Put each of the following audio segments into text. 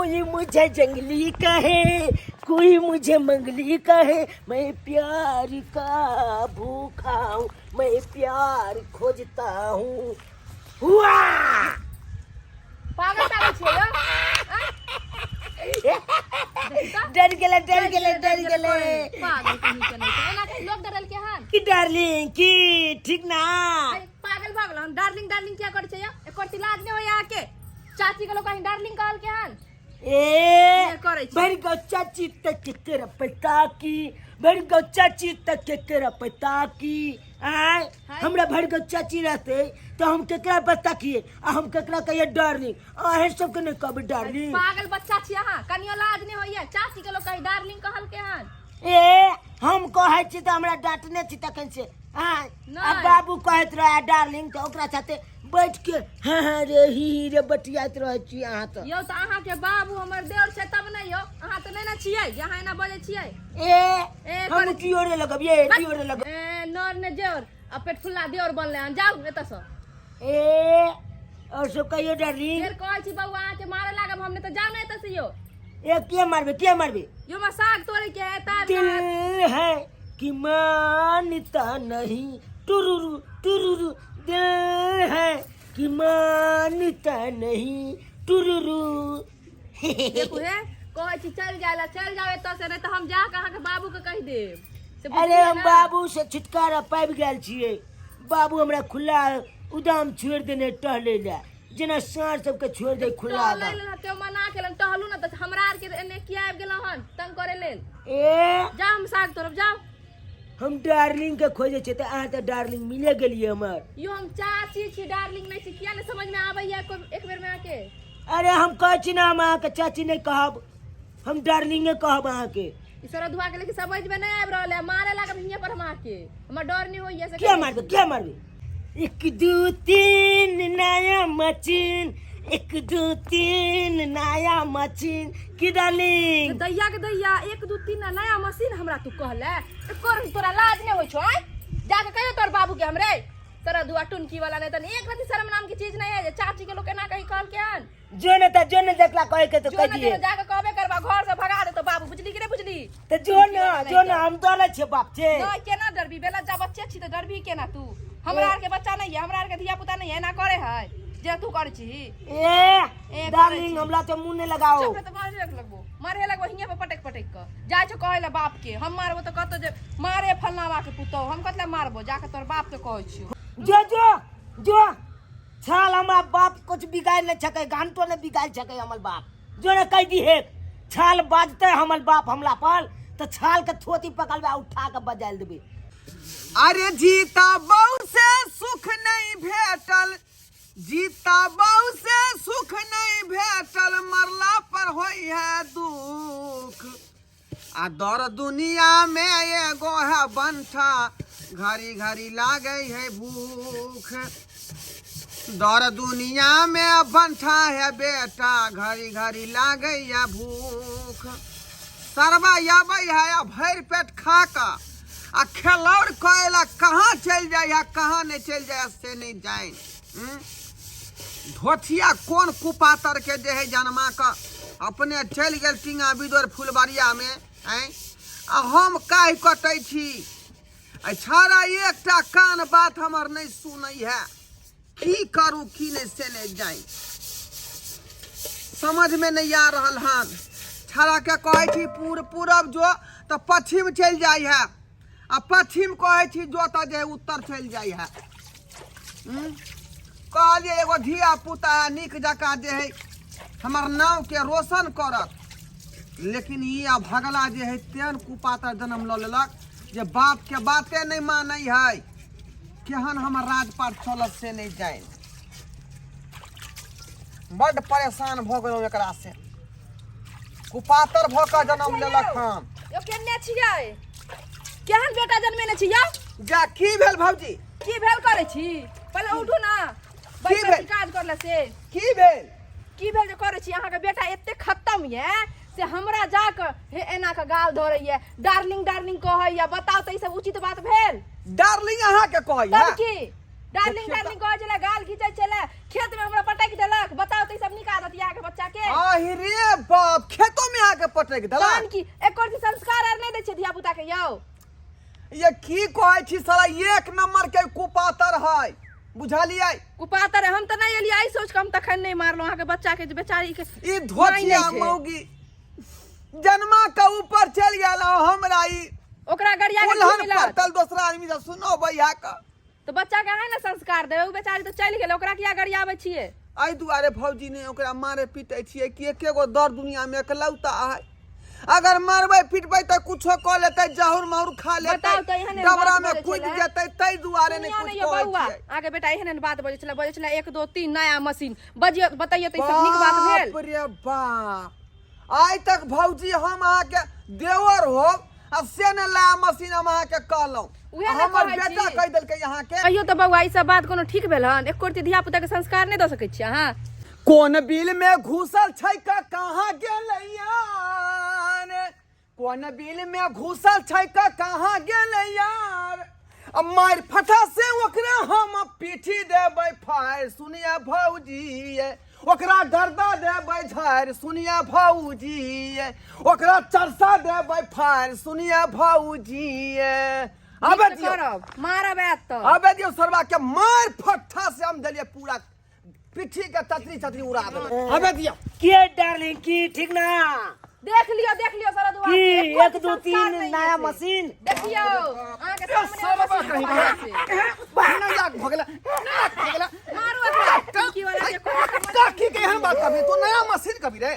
कोई मुझे जंगली कहे, कोई मुझे मंगली कहे, मैं प्यार का भूखा हूँ, मैं प्यार खोजता हूँ। वाह! पागल तागल छियै यौ आँय? देखी तऽ। डर गेलै, डर गेलै, डर गेलै। पागल कहीं के नहीं छै। एना कहीं लोक डरल के हन? की डार्लिंग, की ठीक ना? अरे पागल भऽ गेल हन। डार्लिंग डार्लिंग किया करै छै यौ? एकर लाज नहि होइया अहाँके? चाची के लोक कहीं डार्लिंग कहल के हन? ए नहि करै छी। भरि गौ चाची तक केकरा पता की, भरि गौ चाची तक केकरा पता की। आय, हाय। हमरा भरि गौ चाची रहते तो हम केकरा पता किए आ हम केकरा कहिए डार्लिंग? अहें सबके नहीं कहबै डार्लिंग। पागल बच्चा छी अहाँ, कनियो लाज नहि होइया? चाची के लोक कहीं डार्लिंग कहल के हन? ए, हम कहै छी तऽ हमरा डांटने छी तखन से। आय, आ नहि। बाबू कहैत रहे डार्लिंग, तऽ ओकरा साथे बैठ के हाँ हाँ रे ही ही रे बतियाइत रहै छी अहाँ तऽ। यौ, तऽ अहाँके बाबू हमर देवर छै तब ने यौ। अहाँ तऽ नहि ने छियै जे अहाँ एना बजै छियै। ए, ए, हम दियोरे लगब ये, दियोरे लगब। ए, नर ने जेवर आ पेट फुल्ला देवर बनले हन। जाउ एतऽ सँ। ए, और सब कहियो डार्लिंग। फेर कहै छी बौआ, अहाँके मारे लागब हमने तऽ। जाउ ने एतऽ से यौ। ए, के मारबे, के मारबे? यौ, हमरा साग तोड़े के है तार। दिल है कि मानता नहीं, टुरुरु टुरुरु, दिल है कि मानता नहीं, टुरुरु। देखू हे, कहै छी चलि जाय ला, चलि जाउ एतऽ से, नहि तऽ हम जा कऽ अहाँके बाबू के कहि देब से। अरे, बुझलियै हम ने? बाबू से छुटकारा पाबि गेल छियै। बाबू हमरा खुला उदाम छोड़ि देने टहले लए, जेना साँढ़ सबके छोड़ि दे खुला टहलै आदाम। लेल केओ मना केलन टहलू ने, तऽ हमरा आरके एने किया आबि गेलहुँ हन तंग करे लेल? ए, जाउ, हम साग तोड़ब, जाउ। हम डार्लिंग के खोजै छियै तऽ अहाँ तऽ डार्लिंग मिले गेलियै हमर। यो, हम चाची छी, डार्लिंग नहि छी। किया नहि समझ में आबैया एक बेर में अहाँके? अरे, हम कहै छी ने, हम अहाँके चाची नहि कहब, हम डार्लिंगे कहब अहाँके। ई सारा धुआ के लेकिन समझ में नहीं आबि रहल है। मारे लागब हियां पर हम अहाँके, हमरा डर नहीं होइया से। किया मारबे, किया मारबे? एक दू तीन नया मशीन, एक दू तीन नया मशीन, की डार्लिंग? दैया के दैया, एक दू तीन नया मशीन हमरा तू कहले? एकर तोरा लाज नहीं होइ छौ? आँय, जाके कहियो तोर बाबू के हमरे तोरा दुआ टुनकी वाला। नहीं तन एक रति शर्म नाम की चीज नहीं है जे चाची के लोग केना कहीं कहल के हन? जो ने त जो ने, देखला कहे के तो जो कह न दिए। जो जाके कहबे करबा, घर से भगा देतो बाबू, बुझली कि नहीं बुझली? त जो न, जो न, हम डरे छियै बाप छे। नहीं, केना डरबी? बेला जा बच्चे छी तऽ डरबी केना तू? हमरा आर के बच्चा नहीं है, हमरा आर के धिया पुता नहीं है, एना करे है जे तू करे छी? ए, ए, डार्लिंग, हमरा तो मुंह नहीं लगाओ। चुप रह तऽ मारे लगबो, मारे लगबो हियां पर पटक पटक कऽ। जाइ छौ कहै लए बाप के, हम मारबो तऽ कहतो जे मारे फलनावा के पुतोह। हम कतला मारबो? जाके तोर बाप के कहै छियौ। जो जो जो, छाल हमरा बाप कुछ बिगाड़ नहीं सके, घंटो नहीं बिगाड़ सके हमर बाप। जो ने कह दी हेक छाल बाजते हमर बाप हमला पर तो छाल के थोती पकड़बे आ उठा के बजाल देबे। अरे, जीता बहु से सुख नहीं भेटल, जीता बहु से सुख नहीं भेटल, मरला पर होई है दुख। आ दर दुनिया में एगो है बंठा, घड़ी घड़ी लागे है भूख। दर दुनिया में बंठा है बेटा, घड़ी घड़ी लागे है भूख। सरबा आबै है आ भरि पेट खा कऽ आ खेलौड़ करै ला कहाँ चलि जाइ है, कहाँ नहि चलि जाइ है से नहि जानि। धोथिया कोन कुपातर के जे है जनमा कऽ अपने चलि गेल टींगा बिदोर फुलबरियामे। आँय, आ हम काहि कटै छी आ छाड़ा एकटा कान बात हमर नहि सुनै है। की करू, की नहि से नहि जानि, समझमे नहि आ रहल हन। छाड़ाके कहै छी पूरब जो तऽ पश्चिम चलि जाइ है, आ पश्चिम कहै छी जो तऽ जे उत्तर चलि जाइ है। कहलियै एगो धिया पुता है, नीक जकाँ जे है हमर नामके रोशन करत, लेकिन ई आ भगला जे है तेहन कुपातर जन्म लऽ लेलक जे बापके बाते नहि मानै है। केहन हमर राजपाट चलत से नहि जानि। बड्ड परेशान भऽ गेलहुँ एकरा से। कुपातर भऽ कऽ जन्म लेलक हन। यौ, केने छियै? केहन बेटा जन्मेने छी यौ? जा, की भेल भौजी? की भेल करै छी? पहिले उठू ना, की बैठ भेल? काज करले से। की भेल? की भेल जे करै छी? अहाँके बेटा एते खत्म ये से हमरा जाके हे एना के गाल धरैये, डार्लिंग डार्लिंग कहैया। बताउ तऽ, ई सब उचित बात भेल? डार्लिंग अहाँके कहै तब है? की? डार्लिंग डार्लिंग कहै छलै, गाल घीचै छलै, खेत में हमरा पटकि देलक। बताउ तऽ ई सब नीक आदत यऽ अहाँके बच्चा के? आहि रे बाप, खेतो में आके पटक देलक। तहन की, एको रत्ती संस्कार आर नहि दै छै धिया पुता के यौ। ये की कहै छी, साला एक नंबर के कुपातर है, बुझलियै? कुपातर हम तऽ नहि एलियै, एहि सोच के हम तखन नहि मारलहुँ अहाँके बच्चा के, जे बेचारी के ई धोतिया माय नहि छै। मौगी जन्मा के ऊपर चलि गेल आ हमरा ई ओकरा गरिया के की उलहन मिलत? पड़तल दोसरा आदमी से सुनो भैया का। तऽ बच्चा के अहाँ ने संस्कार देबै, ओ बेचारी तऽ चलि गेल, ओकरा किया गरियाबै छियै? एहि दुआरे भौजी ने ओकरा मारे पीटे छियै कि एके गो दर दुनिया में एकलौता है, अगर मारबै पीटबै तऽ कुछो कऽ लेतै, जहुर माहुर खा लेतै, बताउ तऽ एहन एहन डबरा बात में बजै कूदि छलै। जेतै, ताहि दुआरे ने सुनियौ कुछ ने यौ कहै बौआ, छियै। अहाँके बेटा एहन एहन बात बजै छलै, बजै छलै 1 2 3 नया मशीन। बजियौ, बतैयौ तऽ ई सब नीक बात भेल? बाप रे बाप, आइ तक भौजी हम अहाँके देवर हो आ से ने ला मशीन हम अहाँके कहलहुँ, उहे ने हमर कहै बेटा छी। कहि देलकै अहाँके। कहियौ तऽ बौआ, ई सब बात कोनो ठीक भेल हन? एको रत्ती धिया पुता के संस्कार नहि दऽ सकै छियै अहाँ? कोन बिल में घुसल छै का कहाँ गेलै यार, कोन बिल में घुसल छै का कहाँ गेलै यार, आ मारि फटा से ओकरा हम पीठी देबै फाड़, सुनिया भौजी, ओकरा गर्दा देबै झाड़, सुनिया भौजी, ओकरा चरसा देबै फाड़, सुनिया भौजी। आबे नीक से दियौ। करब, मारब आयत तऽ। आबे दियौ सरवा के, मार फट्ठा से हम देलियै पूरा पिट्ठी के ततरी ततरी उड़ा देबै, आबे दियौ। के डार्लिंग, की ठीक ना? देख लियौ, देख लियौ सारा दुआर की के, एको 1 2 संस्कार 3 नहि नया छै। मशीन। देखियौ अहाँके सामने सरवा मशीन कहीं पकड़ल छै। नाक भऽ गेलै, नाक भऽ गेलै। मारू एकरा, टंकी वाला के कोनो समझ। काकी के एहन बात कभी तू नया मशीन कभी रे,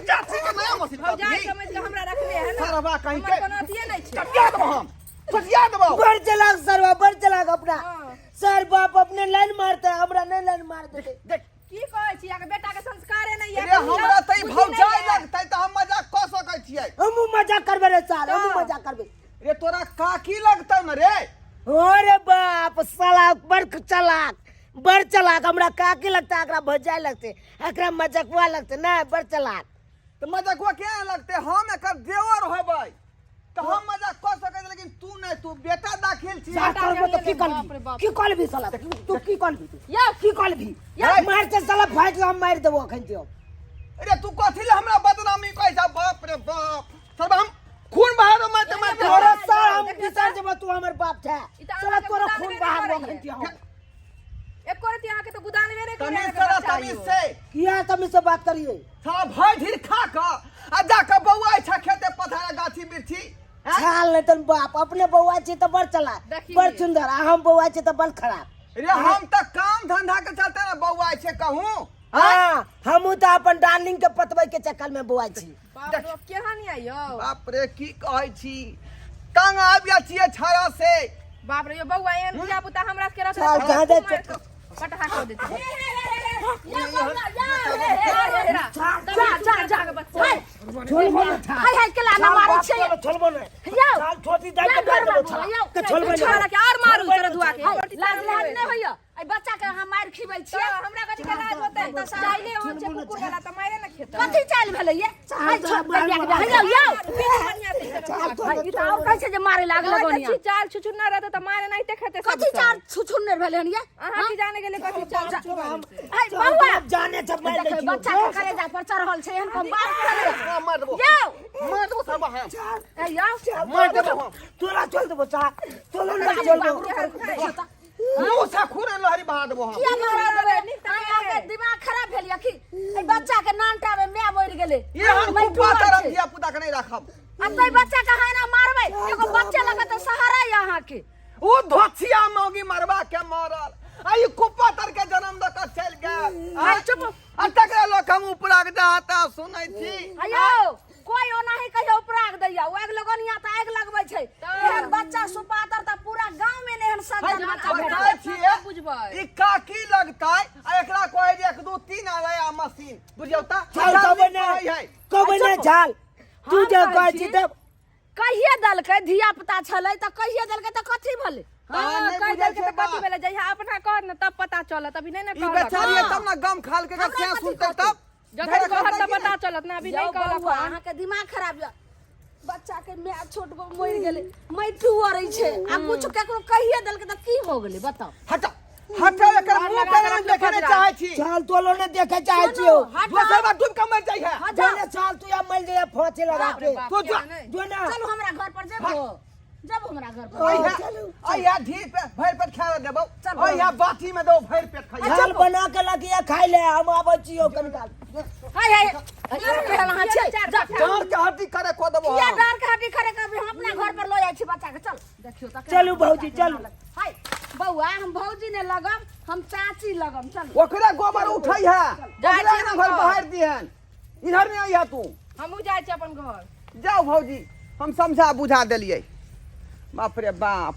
चाची के नया मशीन भौजाई कभी समझ के हमरा रखने है ना। सरवा कहीं हमर के। कोनो अथिये नहि छै। चटिया देबो हम, चटिया देबो। बड़ चलाक सरवा, बड़ चलाक अपना। हाँ। सर बाप अपने लाइन मारता है, हमरा नहीं लाइन मार देते। देख। की कहै छी, अहाँके बेटा के संस्कारे नहि रे यऽ। हमरा तऽ ई बुद्धि नहि भौजाई यऽ। लगतै तऽ हम मजाक कऽ सकै छियै। हमू मजाक करबे रे साल, हमू तऽ। मजाक करबे। रे तोरा काकी लगतौ ने रे? अरे बाप, साला बड़ चलाक, बड़ चलाक। हमरा काकी लगता, एकरा भौजाई लगते, एकरा मजकवा लगते ना, बड़ चलाक। तऽ मजकवा किया लगतै? हम एकर देवर होबै तऽ हम मजाक कऽ सकै छी, लेकिन तू नहि, तू बेटा दाखिल छी। साथ करबो तऽ की बाप रे करबी? बाप। की करबी साला तू, की करबी तू? यौ। की करबी? यौ। मारते साला फाटि हम मारि देबो अखन दियौ। अरे तू कथी ले हमरा बदनामी कहै छ? बाप रे बाप, सब हम खून बहा दो मारते मारते। तोरा साल हम बिसर जेबो, तू हमर बाप छै। ई तऽ साला अहाँके तोरा गुदानबे खून नहि बहा देबो करैए। अखन दियौ। एको रत्ती अहाँके तऽ गुदानबे नहि करैए तमीज अहाँके साला बच्चा तमीज यौ। से किया तमीज से बात करिए? साला भरि ढीर खा कऽ आ जा कऽ बौआइ छ खेते पथारे गाछी बिरछी, हैं? छाल नहीं तन बाप अपने बौआ छी तऽ बड़ चला देखी। बड़ सुंदर, आ हम बौआ छी तऽ बड़ खराब। रे हम तऽ काम धंधा के चलते ने बौआइ छै कहूँ। हाँ, हमहूँ तऽ अपन डार्लिंग के पतबै के चक्कर में बौआ छी। बाप रे बाप, केहन यऽ यौ? बाप रे, की कहै छी, तंग आबि गेल छियै छाया से। बाप रे यौ बौआ, एहन धिया पुता हमरा सबके रहतै चल, तऽ जा दे, मारि कऽ पटहा कऽ देतै। जा जा जा बच्चा। छोड़बो ना छाल। हाय हाय, केला ना मारै छै। छोड़बो ना। यौ। छाल छोटी दाइ के यौ, मारि देबो घरमे छाल। यौ, के छोड़बो ना। छोड़ा के और मारू तोरा धुआ के। हाय, लाज लाज नहि होइया एहि बच्चा के अहाँ मारि खिबै तऽ छियै? हमरा कथी के लाज होतै? चाइले होन छै कुकुर वाला तऽ मारे ने खेतै। कथी चालि भेलै ये? हाय, छोट करिया के बियाह। यौ यौ, बढ़ियां से छाल हाय, ई तऽ आओर कहै छै जे मारे लागल रहै तऽ गनिया। छी चाल छुछुन्नर रहतै तऽ मारे नाहिते खेतै सब कथी सब। चाल छुछुन्नर भेलै हन ये? अहाँ की जाने गेलै कथी चाल छुछुन्नर छै? हाय बौआ, जाने सब मारि दै देखै छियौ। बच्चा के कलेजा पर चढ़ल छै, एहन कम बात करे। हाँ, मार देबो। यौ। मार देबो सरबा हम। ए यौ। मार देबो हम। तोरा चल देबो छाल, तोरा बाबू नहीं चलबो। बाबू रे, देखियौ तऽ। मुँह से खून लहरी बहा देबो हम। किया मारा देबै? अहाँके दिमाग खराब भेल या की? एहि बच्चा के नानटा में माय मरि गेलै। ये हम मारि कुप्पा डूबल तरम छै। धिया पुता के नहीं राखब। आ तै बच्चा के अहाँ एना मारबै? एगो बच्चे लगे तऽ सहारा यऽ अहाँके। ओ धोछिया मौगी मरबा के मरल आ ई कुप्पा तर के जन्म द के चलि गेल। हाय, चुप। आ तकरा लोक हम उपरा के जाता सुनै छी। अयो, कोई ओनाही कहियो उपराग दैया, ओ आगि लगनिया तऽ आगि लगबै छै। एहन बच्चा सुपातर तऽ पूरा गाँव में नहि एहन सज्जन बच्चा बताइ भेटत। छियै बुझबै। ई काकी लगतै आ एकरा कहै जे 1 2 3 आया मशीन, बुझियौ त छाल कहबै कहै ने, है। कहबै ने छाल तू हम जे कहै कहै छी, छी तऽ कहिए देलकै, धिया पुता छलै तऽ कहिए देलकै तऽ कथी भेलै? हाँ, हाँ, नहि कहि बुझै देलकै छै तऽ कथी बात। भेलै? जहिया अपना कहत ने तब पता चलत, अभी नहि ने ई कहलक। बेचारी हाँ। तब ने गम खाल के हमरा से कथी सुनतै कहतै? तब जखन कहत तऽ पता चलत ने, अभी यौ नहि कहलक बौआ, हन। अहाँके दिमाग खराब यऽ। बच्चा के माय छोट गो मरि गेलै, मैटू अरै छै आ कुछ केकरो कहिए देलकै तऽ की हो गेलै बताउ? हट हटाओ एकर और मुंह लगा के के हम रख देखे नहीं पजरा। चाहे छी। चाल तोलो ने देखे चाहे छियो। हटाओ। दोसर बार डूब के मर जाइ है। हटाओ। जो ने चाल तू या मर जाए फांसी लगा बाप रे के। बाप, तू जो- क्या नहीं? जो ना चलू हमरा घर पर जेबो, जब हमरा घर पर। अइहा चलू। अइहा ढीर पे भरि पेट खा देबौ। चल। अइहा बाटी में दो भरि पेट खाइहा। चाल बना के लगिया खाइ ले, हम आबै छियो कनिकाल। हाय हाय केहन अहाँ छियै? जा। डाँर के हड्डी करे को देबो किया हम। डार के हड्डी खड़े करबै? हम अपना घर पर लऽ जाइ छी बच्चा के। चल देखियौ तऽ केना चलू भौजी, चलू। हाय बौआ, हम भौजी ने लगम, हम चाची लगम। चलू। ओकरे गोबर उठै है, जाइ ओकरे छी ना हम घर घर। बहार दिहन, इधर नहीं अइहा तू। हमहूँ जाइ छी अपन घर। जाओ भौजी, हम समझा बुझा देलियै। बाप रे बाप,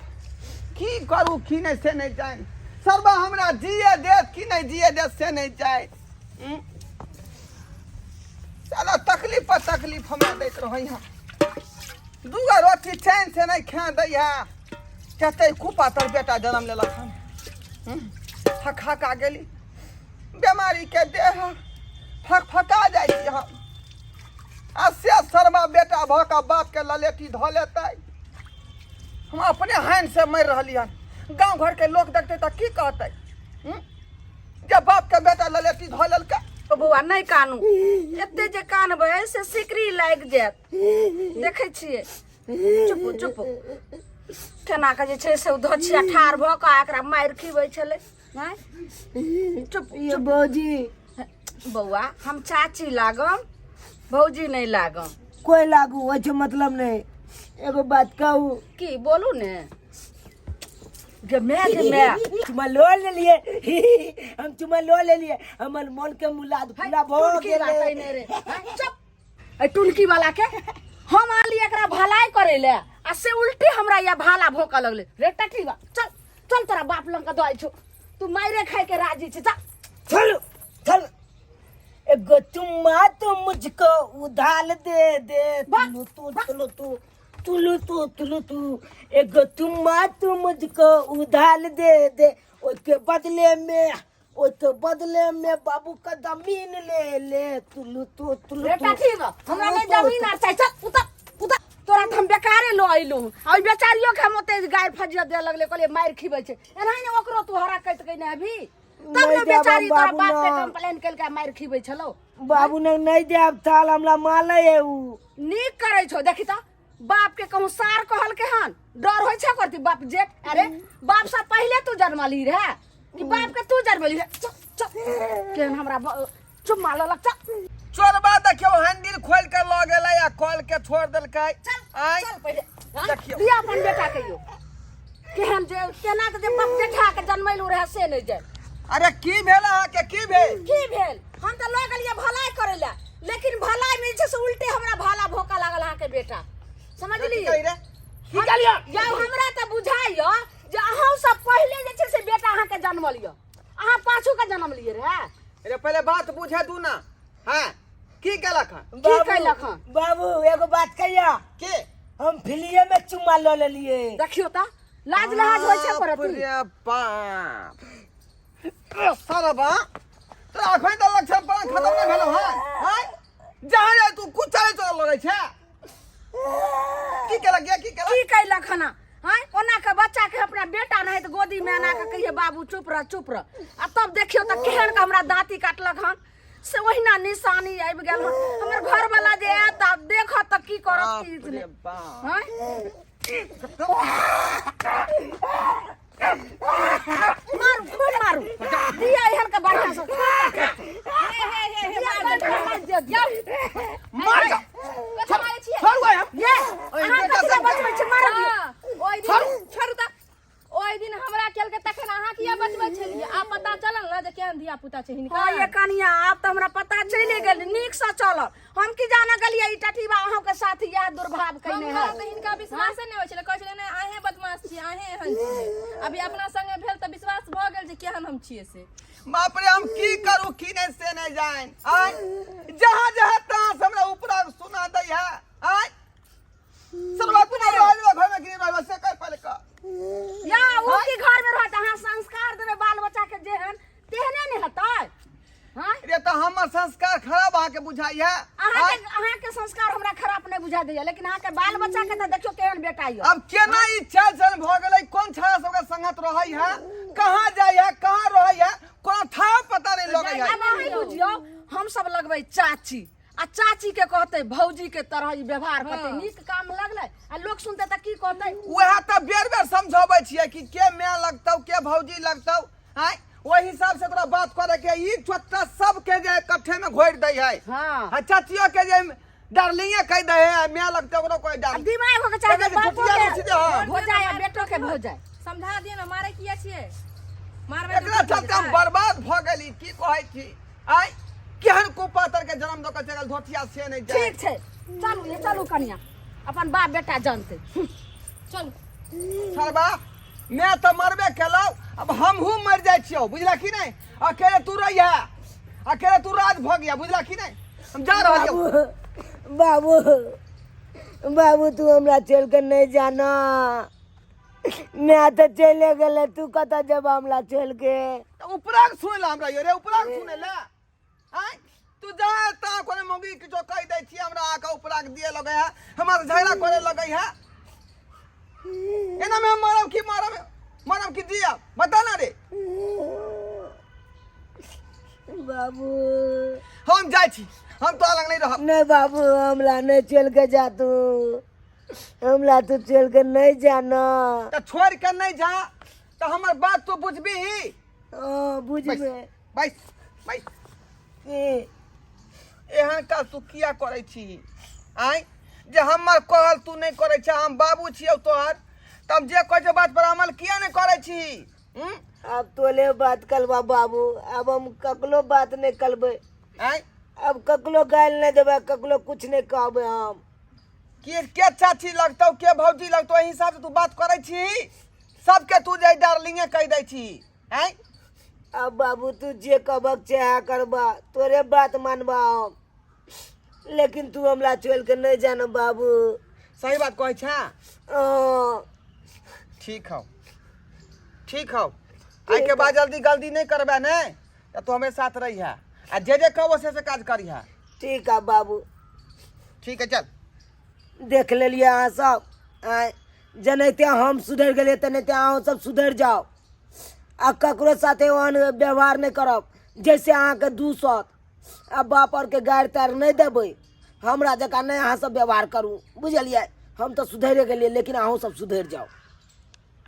की करू की नहीं से नहीं जानि। सरबा हमरा जिए देत की नहीं जिए देत से नहीं जानि। चलो तकलीफ पर तकलीफ हमरा दैत रहै है। दूगो रोटी चैन से नहीं खा दै है। कहते कुपातर बेटा जन्म लेलक हन। हक हका गेली बीमारी के देह, फक फका जाइ छी हम। आ से शर्मा बेटा भऽ कऽ बाप के ललेटी धऽ लेतै। हम अपने हानि से मरि रहली हन। गाँव घर के लोग देखतै तऽ की कहतै? जे बाप के बेटा ललेटी धऽ लेलकै। ओ बौआ नहि कानू, एते जे कानबै से सिकरी लागि जायत। देखै छियै, चुप चुप। केना के जे छै से ओ धोछिया ठाढ़ भऽ कऽ एकरा मारि खिबै छलै। आँय? चुप। ये भौजी। बौआ, हम चाची लागम, भौजी नहि लागम। कोई लागू होइ छै मतलब नहीं। एगो बात कहू? की बोलू ने गे मैं, गे मैं। चुमा लो लेलिए, हम चुमा लो लेलिए, हमर मन के मुलाद पूरा भऽ टुनकी बात गेलै। ने रे। आँय, चुप। एहि टुनकी वाला के हम आनली एकरा भलाई करे ले आ से उल्टी हमरा या भाला भोंकऽ लगले। रे टटीवा, चल चल, तोरा बाप लंग के दऽ छौ। तू मारे खाए के राजी छी? चल। चलो चल, एगो चुम्मा तो मुझको उधाल दे दे। तुलू तू तुलू तू तुलू तू तुलू तू, एगो चुम्मा तू मुझको उधाल दे दे, ओके बदले में, ओके बदले में बाबू का जमीन ले ले। तुलू तू तुलू रे तू। टटीवा, हमरा नहीं जमीन आर चाही। चल उतर उतर। तोरा तऽ हम बेकारे लऽ अयलहुँ। आ ओहि बेचारियो के हम ओते गारि फजियत दिअ लगले, कहलियै मारि खिबै छै। एनाही ने ओकरो तू हरा कटि के ने अभी तब नहि ने देब बेचारी तोरा बाबू बाप पे ना। कंप्लेन केलकै, मारि खिबै छलौ। बाबू ने नहीं देब ताल, हमरा माले है उ। नीक करै छौ। देखी तऽ बाप के कहूँ सार कहलकै हन, डर होइ छै करती बाप जेठ। अरे बाप से पहिले तू जन्मली रहे कि बाप के तू जन्मली रहे? चल चल, केहन हमरा चुम्मा लेलक। चल। चोरबा देखियौ, हैंडल खोल के लऽ गेलै आ कल के छोड़ देलकै। चल। आँय? चल पहिले। हाँ? देखियौ। दिया अपन बेटा के। यौ केहन जे केना के जे बाप जेठा के जन्मैलू रहे से नहि जाय। अरे की भेल अहाँके, की भेल? की भेल? हम तऽ लऽ गेलियै भलाई करै लए, लेकिन भलाई में जे छै से उल्टे हमरा भाला भोंका लागल अहाँके बेटा, समझलियै? कही रे? की कहलियै? यौ हमरा तऽ बुझाइए जे अहूँ सब पहिले जे छै से बेटा अहाँके जन्मल यऽ, अहाँ पाछू के जन्म लिए रहे। अरे पहिले बात बुझे दू ना। हाँ, की केलक हन? की बाबू, कैलक हन? बाबू एगो बात कहिया? की? हम फिलिये में चुम्मा लऽ लेलिए। देखियौ तऽ लाज लहाज होइ छै बाप करती। रे बाप, सरबा तोरा अखन तऽ लक्षण पर खतम नहि भेलौ हन? आँय, जहाँ जाय तू कुछ चले चल लगै छै। की केलक गे, की केलक? की कैलक हन? आँय, ओना के बच्चा के अपना बेटा नहीं तऽ गोदी में एना के कहिए बाबू चुप रह चुप रह, आ तब देखियौ तऽ केहन के हमरा दाँती काटलक हन से ओहिना निशानी आबि गेल हन। हमर घरवाला जे आयत आ देखत तऽ की करत बाप की रे नहि। बाप। आँय? मारू, खूब मारू, दिया एहन के बढ़िया से खूब पकड़ा। हे हे हे हे, दिया मार गलती मारि दिया, दिया। मार जा। कथी मारै छियै? छोड़ू आइ हम। ये ओहि अहाँ बेटा कथी लए सब- बचबै छी? मारऽ दियौ। हाँ, ओहि दिन छोड़ू तऽ, ओहि दिन हमरा केलकै तखन अहाँ किया बचबै छलियै? आब पता चलल ने जे केहन धिया पुता छै हिनकर। हाँ ये कनिया, आब तऽ हमरा पता चलि गेल, नीक से चलल। हम की जाने गेलियै ई टटीबा अहूँ के साथ इएह दुर्भाव कयने हमरा है। तऽ हिनका विश्वासे नहि होइ छलै, कहै छलै नहि अहें बदमाश छियै, अहें एहन छियै। अभी अपना संगे भेल तऽ विश्वास भऽ गेल जे केहन हम छियै से। बाप रे, हम की करू की नहीं से नहीं जान। आय जहाँ जहाँ तहाँ से हमरा ऊपरा सुना दै है। आय सरवा, तू नहीं रहबे घर में कि नहीं रहबे से कर पहले का। या ओ की घर में रहत? अहाँ संस्कार देबै बाल बच्चा के जेहन तेहने ने हेतै। हाँ रे तो हमर संस्कार खराब अहाँके बुझाइ है? अहाँके अहाँके के संस्कार हमरा खराब नहि बुझा दैया, लेकिन अहाँके बाल बच्चा के तऽ देखियौ केहन बेटा यऽ। अब केना ई चाल चलन भऽ गेलै? कोन छड़ा सबके संगत रहै है, कहाँ जाइ है, कहाँ रहै है, कोनो था पता नहीं लगै है। आब अहीं बुझियौ, हम सब लगबै चाची आ चाची के कहते भौजी के तरह ई व्यवहार करते, नीक काम लगलै आ लोक सुनते तऽ की कहते? वएह तऽ बेर बेर समझाबै छियै कि के माय लगतौ, के भौजी लगतौ, आँय, ओहि हिसाब से तोरा बात करे के। ई छोटा सबके जे इकट्ठे में घोरि दै है। आ चाचियो के जे डार्लिंगे कह दे है, माय लगतै ओकरो कोई आ डार्लिंग। दिमाग होके चाही एकर बापो झुटिया के रुचि दे हम। हो जाए आ बेटो के हो जाए। समझा दियो ना, मारे किया छियै? मारबै तऽ एकरा की चलते हम जेतै? बर्बाद भऽ गेली। की कहै छी, आँय, केहन कुपातर के जन्म दऽ के चलि गेल धोतिया से नहि जाय। ठीक छै, चलू ये, चलू कनिया, अपन बाप बेटा जानते। चलू सरबा, मैं तऽ मरबे केलहुँ, अब हमहूँ मरि जाइ छियौ, बुझला कि नहि? अकेले तू रहिहे, अकेले तू राज भऽ गया, बुझला कि नहि? हम जा रहल छियौ। बाबू, बाबू, बाबू, तू हमरा छोड़ के नहीं जाना। मैं तो चले गेले, तू कतऽ जेबा हमरा छोड़ के? तऽ उपरा के सुनै ला हमरा यौ रे, उपरा के सुनै ला। आँय, तू जा ता कोनो मौगी किछो कहि दै छियै हमरा आके उपरा के दिए लगै है, हमरा से झगड़ा करे लगै है। एना में हम मरब की मरब, मरब की जियब, बता ना रे। बाबू, हम जाइ छी, हम तोरा लग नहीं रहब। नहीं बाबू, हमरा नहीं चल के जा तू, हमरा तू चल के नहीं जाना। तऽ छोड़ के नहीं जा तऽ हमर बात तू बुझबीही? ओ बुझबे। बैस बैस। की? एहन काज तू किया करै छी? आँय, जे हमर कहल तू नहि करै छ, हम बाबू छियौ तोहर, तऽ हम जे कहै छियौ बात पर अमल किया नहि करै छी? हूँ? अब तोले बात करबा बाबू, अब हम ककरो बात नहीं करबै। आँय, अब ककरो गालि नहीं देबै, ककरो कुछ नहीं कहबै हम। के चाची लगतौ, के भौजी लगतौ, एहि हिसाब से तू बात करै छी? सबके तू जे डार्लिंगे कहि दै छी? आँय, अब बाबू, तू जे कहबक चाहे करबा, तोरे बात मानबा हम, लेकिन तू हमरा छोड़ के नहीं जाना बाबू। सही बात कहै छे? हाँ। ठीक हौ, ठीक हौ। आइ के बाद जल्दी गलती नहीं करबे ने तऽ तू हमें साथ रही है आ जे जे कहबो से से काज करिहे। ठीक है बाबू। ठीक है, चल। देख लेलियै अहाँ सब, आँय, जेनाहिते हम सुधरि गेलियै तेनाहिते अहूँ सब सुधरि जाउ आ ककरो साथे ओहन व्यवहार नहि करब जैसे अहाँके दूसत आ बाप आरके गारि तारि नहि देबै। हमरा जकाँ नहि अहाँ सब व्यवहार करू, बुझलियै? हम तऽ सुधरि गेलियै, लेकिन अहूँ सब सुधरि जाउ।